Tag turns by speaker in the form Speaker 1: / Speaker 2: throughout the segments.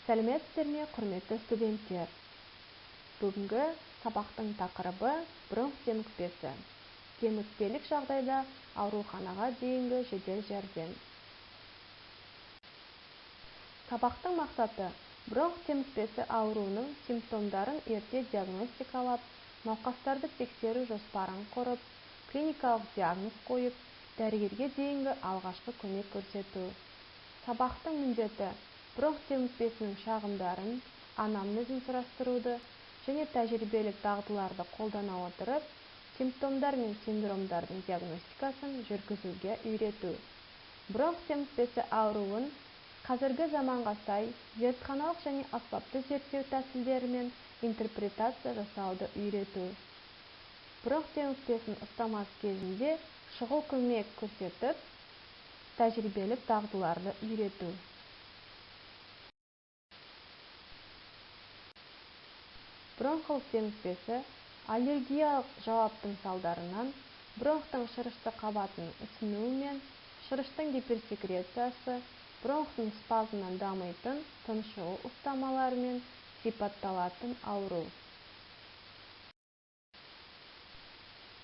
Speaker 1: Сәлеметсіздер ме, құрметті студенттер! Бүгінгі сабақтың тақырыбы бронх демікпесі. Демікпелік жағдайда ауруханаға дейінгі жедел жәрдем. Сабақтың мақсаты бронх демікпесі ауруының симптомдарын ерте диагностикалап, науқастарды тексеру жоспарын құрып, клиникалық диагноз қойып, дәрігерге дейінгі алғашқы көмек көрсету. Сабақтың міндеті бронх демікпесінің шағымдарын, анамнезін сұрастыруды және тәжірибелік дағдыларды қолдана отырып, симптомдар мен синдромдардың диагностикасын жүргізуге үйрету. Бронх демікпесі ауруын қазіргі заманға сай зертханалық және аспапты зерттеу тәсілдерімен интерпретация жасауды үйрету. Бронх демікпесін ұстамасы кезінде шұғыл көмек көрсетіп, тәжірибелік дағдыларды үйрету. Бронхолық демікпесі аллергиялық жауаптың салдарынан бронхтың шырышты қабатының ісінуі мен шырыштың гиперсекрециясы, бронхтың спазмынан дамитын тұншығу ұстамаларымен сипатталатын ауру.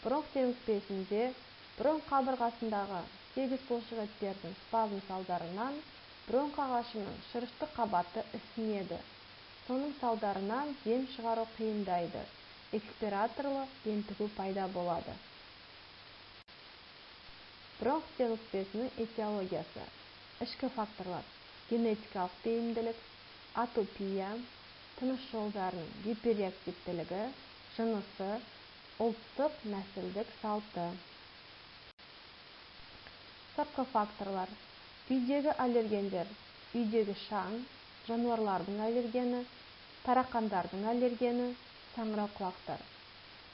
Speaker 1: Бронх демікпесінде бронх қабырғасындағы тегіс бұлшықеттердің спазм салдарынан бронх ағашының шырышты қабаты ісінеді. Соның салдарынан дем шығару қиындайды, экспираторлы ентігу пайда болады. Бронх демікпесінің этиологиясы. Ішкі факторлар: генетикалық бейімділік, атопия, тыныс жолдарының гиперреактивтілігі, жынысы, ұлттық нәсілдік салты. Сыртқы факторлар: үйдегі аллергендер, үйдегі шаң, жануарлардың аллергені, тарақандардың аллергені, саңырауқұлақтар.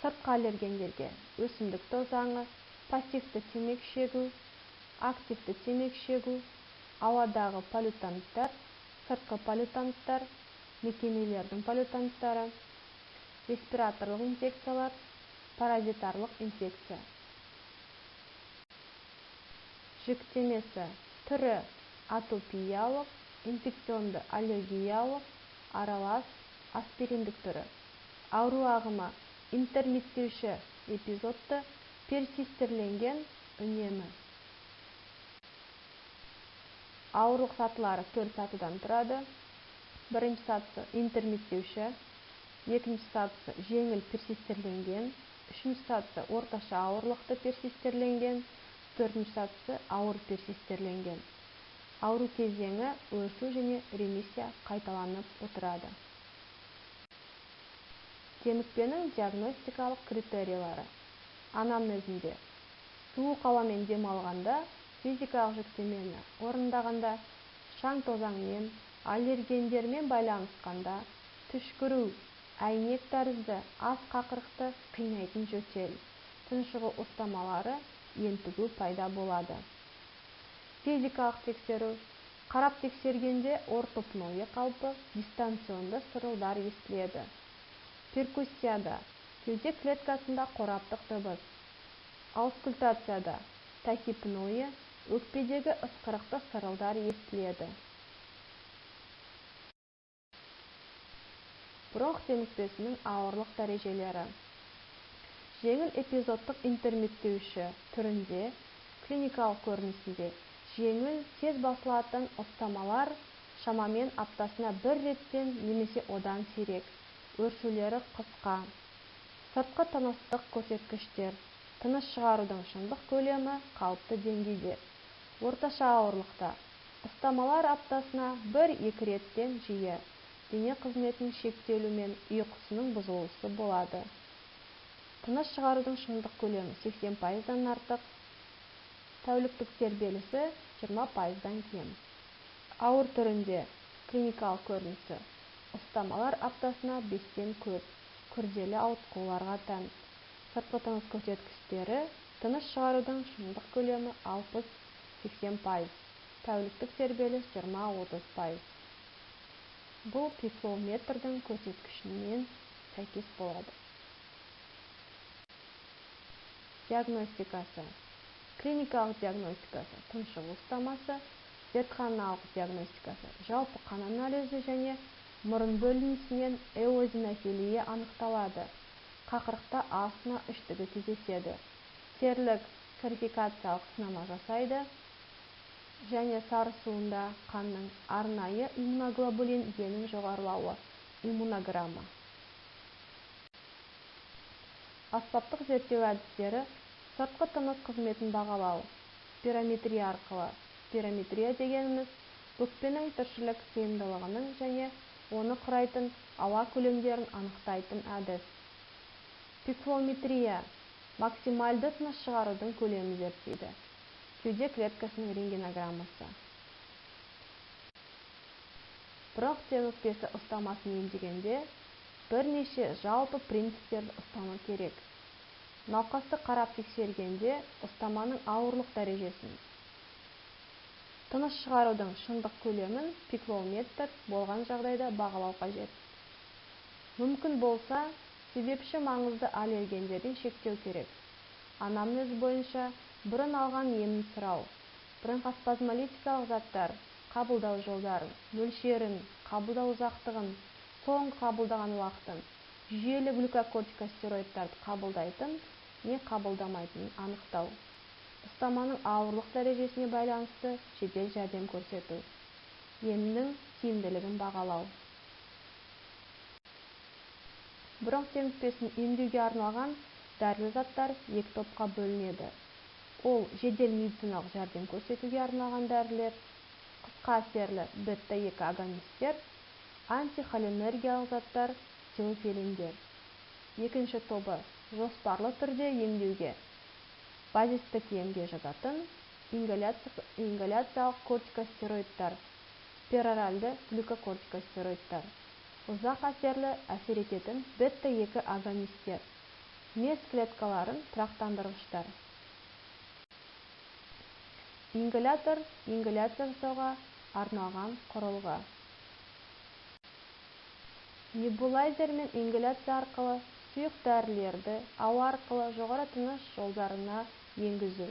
Speaker 1: Сыртқы аллергендерге өсімдік тозаңы, пассивті темекі шегу, активті темекі шегу, ауадағы поллютанттар, сыртқы поллютанттар, мекемелердің поллютанттары, респираторлық инфекциялар, паразитарлық инфекция. Жүктемесі түрі атопиялық, инфекционды аллергиялық, аралас, аспириндік түрі. Ауру ағымы интермиттеуші эпизодты персистерленген үнемі. Ауырлық сатылары 4 сатыдан тұрады. Бірінші сатысы интермиттеуші, екінші сатысы жеңіл персистерленген, үшінші сатысы орташа ауырлықты персистерленген, төртінші сатысы ауыр персистерленген. Ауру кезеңі өршу және ремиссия қайталанып отырады. Демікпенің диагностикалық критерийлері. Анамнезінде суық ауамен дем алғанда, физикалық жүктемені орындағанда, шаң тозаңмен, аллергендермен байланысқанда, түшкіру, әйнек тәрізді аз қақырықты қинайтын жөтел, тұншығу ұстамалары, ентігу пайда болады. Физикалық тексеру. Қарап тексергенде ортопноэ қалпы, дистанционды сырылдар естіледі. Перкуссияда кеуде клеткасында қораптық дыбыс. Аускультацияда тахипноэ, өкпедегі ысқырықты сырылдар естіледі. Бронх демікпесінің ауырлық дәрежелері. Жеңіл эпизодтық интермиттеуші түрінде, клиникалық көрінісінде жеңіл, тез басылатын ұстамалар шамамен аптасына бір реттен немесе одан сирек, өршулері қысқа. Сыртқы тыныстық көрсеткіштер, тыныс шығарудың шындық көлемі қалыпты деңгейде. Орташа ауырлықта ұстамалар аптасына 1-2 реттен жиі, дене қызметінің шектелуі мен ұйқысының бұзылуы болады. Тыныс шығарудың шындық көлемі 80%-дан артық, тәуліктік тербелісі 20%-дан кем. Ауыр түрінде клиникалық көрінісі ұстамалар аптасына 5-тен көп, күрделі ауытқуларға тән. Сыртқы тыныс көрсеткіштері тыныс шығарудың шындық көлемі 60-80%, тәуліктік тербеліс 20-30%. Бұл пифлометрдің көрсеткішімен сәйкес болады. Диагностикасы. Клиникалық диагностикасы тұншығу ұстамасы, Зертханалық диагностикасы жалпы қан анализі және мұрын бөлінісінен эозинофилия анықталады. Қақырықта астма үштігі кездеседі. Терлік скарификациялық сынама жасайды және сарысуында қанның арнайы иммуноглобулин Е-нің жоғарылауы, иммунограмма. Аспаптық зерттеу әдістері: сыртқы тыныс қызметін бағалау спирометрия арқылы. Спирометрия дегеніміз өкпенің тіршілік сыйымдылығының және оны құрайтын ауа көлемдерін анықтайтын әдіс. Пикфлоуметрия максималды тыныс шығарудың көлемін зерттейді. Кеуде клеткасының рентгенограммасы. Бронх демікпесі ұстамасын емдегенде бірнеше жалпы принциптерді ұстану керек. Науқасты қарап тексергенде ұстаманың ауырлық дәрежесін, тыныс шығарудың шындық көлемін пикфлоуметр болған жағдайда бағалау қажет. Мүмкін болса, себепші маңызды аллергендерден шектеу керек. Анамнез бойынша бұрын алған емін сұрау, бронхоспазмолитикалық заттар қабылдау жолдарын, мөлшерін, қабылдау ұзақтығын, соңғы қабылдаған уақытын, жүйелі глюкокортикостероидтарды қабылдайтын не қабылдамайтынын анықтау. Ұстаманың ауырлық дәрежесіне байланысты жедел жәрдем көрсету. Емнің тиімділігін бағалау. Бронх демікпесін емдеуге арналған дәрілі заттар екі топқа бөлінеді. Ол жедел медициналық жәрдем көрсетуге арналған дәрілер, қысқа әсерлі бета-2 агонисттер, антихолинергиялық заттар, теофилиндер. Екінші тобы жоспарлы түрде емдеуге, базистік емге жататын ингаляциялық кортикостероидтар, пероральды глюкокортикостероидтар, ұзақ әсерлі әсер ететін бета-2 агонисттер, мес клеткаларын тұрақтандырғыштар. Ингалятор ингаляция жасауға арналған құрылғы. Небулайзер мен ингаляция арқылы сұйық дәрілерді ауа арқылы жоғары тыныс жолдарына енгізу.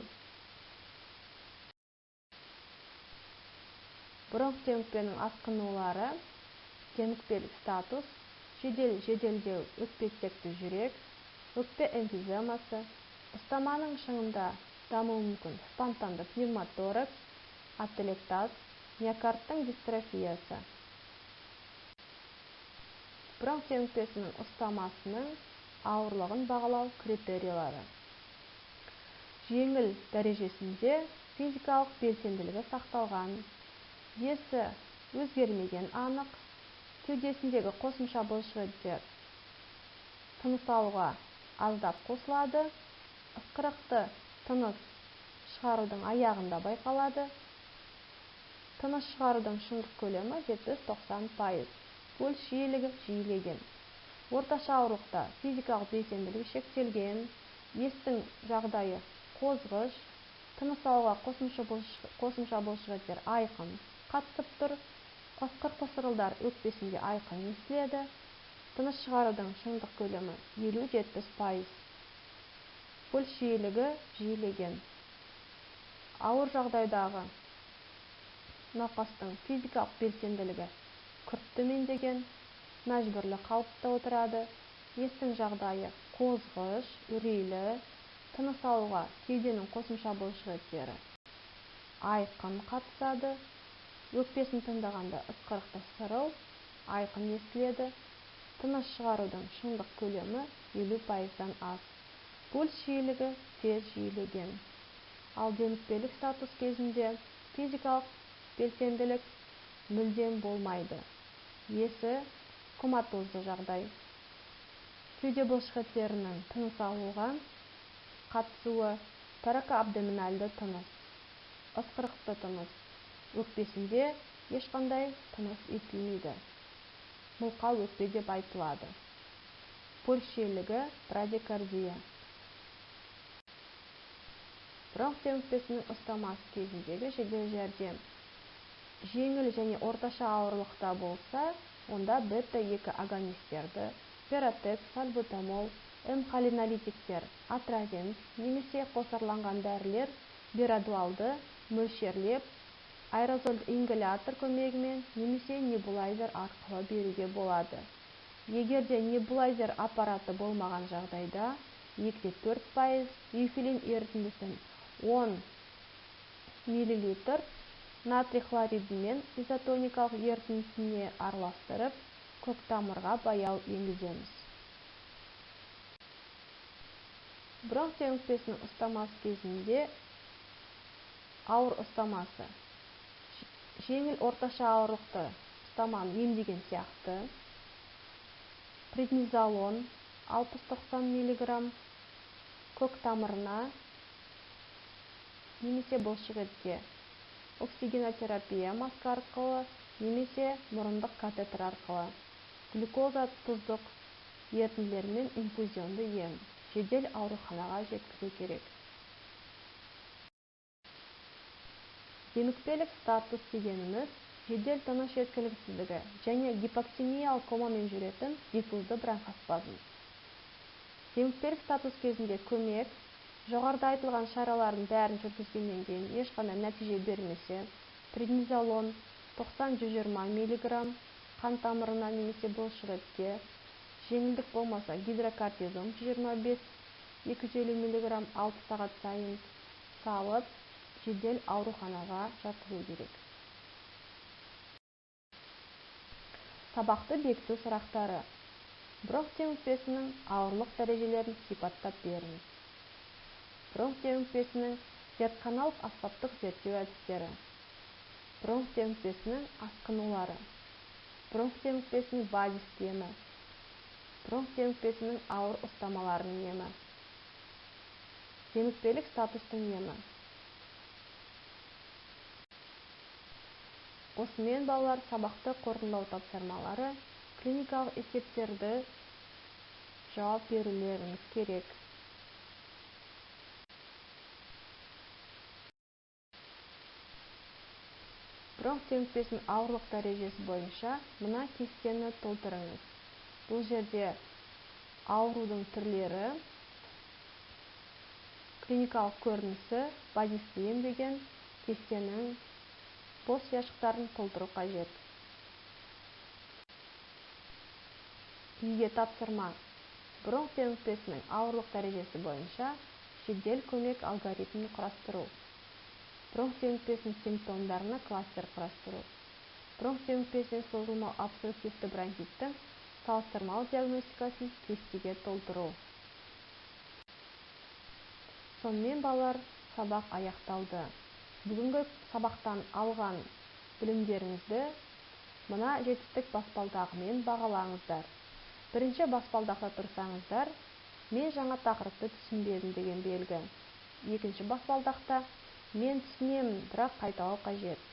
Speaker 1: Бронх демікпенің асқынулары, демікпелік статус, жедел жеделдеу өкпетекті жүрек, өкпе эмфиземасы, ұстаманың шыңында дамуы мүмкін спонтанды пневмоторакс, ателектаз, миокардтың дистрофиясы. Бронх демікпесінің ұстамасының ауырлығын бағалау критерийлері. Жеңіл дәрежесінде физикалық белсенділігі сақталған, есі өзгермеген анық, кеудесіндегі қосымша бұлшықеттер тыныс алуға аздап қосылады, ысқырықты тыныс шығарудың аяғында байқалады, тыныс шығарудың шындық көлемі 70-90%, пульс жиілігі жиілеген. Орташа ауырлықта физикалық белсенділігі шектелген, естің жағдайы қозғыш, тыныс алуға қосымша бұлшықеттер айқын қатысып тұр, ысқырықты сырылдар өкпесінде айқын естіледі, тыныс шығарудың шындық көлемі 50-70%, пульс жиілігі жиілеген. Ауыр жағдайдағы науқастың физикалық белсенділігі күрт төмендеген, мәжбүрлі қалыпта отырады, естің жағдайы қозғыш, үрейлі, тыныс алуға кеуденің қосымша бұлшықеттері айқын қатысады, өкпесін тыңдағанда ысқырықты сырыл айқын естіледі, тыныс шығарудың шындық көлемі 50%-дан аз, пульс жиілігі тез жиілеген. Ал демікпелік статус кезінде физикалық белсенділік мүлдем болмайды, есі коматозды жағдай. Кеуде бұлшықеттерінің тыныс алуға қатысуы торакоабдоминальды тыныс, ысқырықты тыныс, өкпесінде ешқандай тыныс естілмейді, мылқау өкпе деп айтылады. Пульс жиілігі брадикардия. Бронх демікпесінің ұстамасы кезіндегі жедел жәрдем жеңіл және орташа ауырлықта болса, онда бета-2 агонистерді, беротек, сальбутамол, М-холинолитиктер, атровент немесе қосарланған дәрілер берадуалды мөлшерлеп Аэрозольді ингалятор көмегімен немесе небулайзер арқылы беруге болады. Егер де небулайзер аппараты болмаған жағдайда 2,4% эуфиллин ерітіндісін 10 мл натрий хлоридімен изотоникалық ерітіндісіне араластырып, көктамырға баяу енгіземіз. Бронх демікпесінің ұстамасы кезінде ауыр ұстамасы жеңіл орташа ауырлықты ұстаманы емдеген сияқты. Преднизолон 60-90 мг көк тамырына немесе бұлшық етке, оксигенотерапия маска арқылы немесе мұрындық катетр арқылы, глюкоза тұздық ерітінділермен инфузионды ем, жедел ауруханаға жеткізу керек. Демікпелік статус дегеніміз жедел тыныс жеткіліксіздігі және гипоксемиялық комамен жүретін диффузды бронхоспазм. Демікпелік статус кезінде көмек жоғарыда айтылған шаралардың бәрін жүргізгеннен кейін ешқандай нәтиже бермесе, преднизолон 90-120 мг қан тамырына немесе бұлшық етке, жеңілдік болмаса гидрокортизон 125-250 мг 6 сағат сайын салып, жедел ауруханаға жатқызу керек. Сабақты бекіту сұрақтары. Бронх демікпесінің ауырлық дәрежелерін сипаттап беріңіз. Бронх демікпесінің зертханалық аспаптық зерттеу әдістері. Бронх демікпесінің асқынулары. Бронх демікпесінің базисті емі. Бронх демікпесінің ауыр ұстамаларының емі. Демікпелік статустың емі. Осымен балалар сабақты қорытындылау тапсырмалары, клиникалық есептерді жауап берулеріңіз керек. Бронх демікпесінің ауырлық дәрежесі бойынша мына кестені толтырыңыз. Бұл жерде аурудың түрлері, клиникалық көрінісі, базисті ем деген кестенің бос ұяшықтарын толтыру қажет. Үйге тапсырма. Бронх демікпесінің ауырлық дәрежесі бойынша жедел көмек алгоритмін құрастыру. Бронх демікпесінің симптомдарына кластер құрастыру. Бронх демікпесінен созылмалы обструктивті бронхиттің салыстырмалы диагностикасын кестеге толтыру. Сонымен балалар, сабақ аяқталды. Бүгінгі сабақтан алған білімдеріңізді мына жетістік баспалдағымен бағалаңыздар. Бірінші баспалдақта тұрсаңыздар, мен жаңа тақырыпты түсінбедім деген белгі. Екінші баспалдақта мен түсінемін, бірақ қайталау қажет.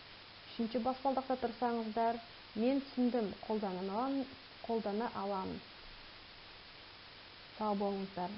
Speaker 1: Үшінші баспалдақта тұрсаңыздар, мен түсіндім, қолдана аламын. Сау болыңыздар.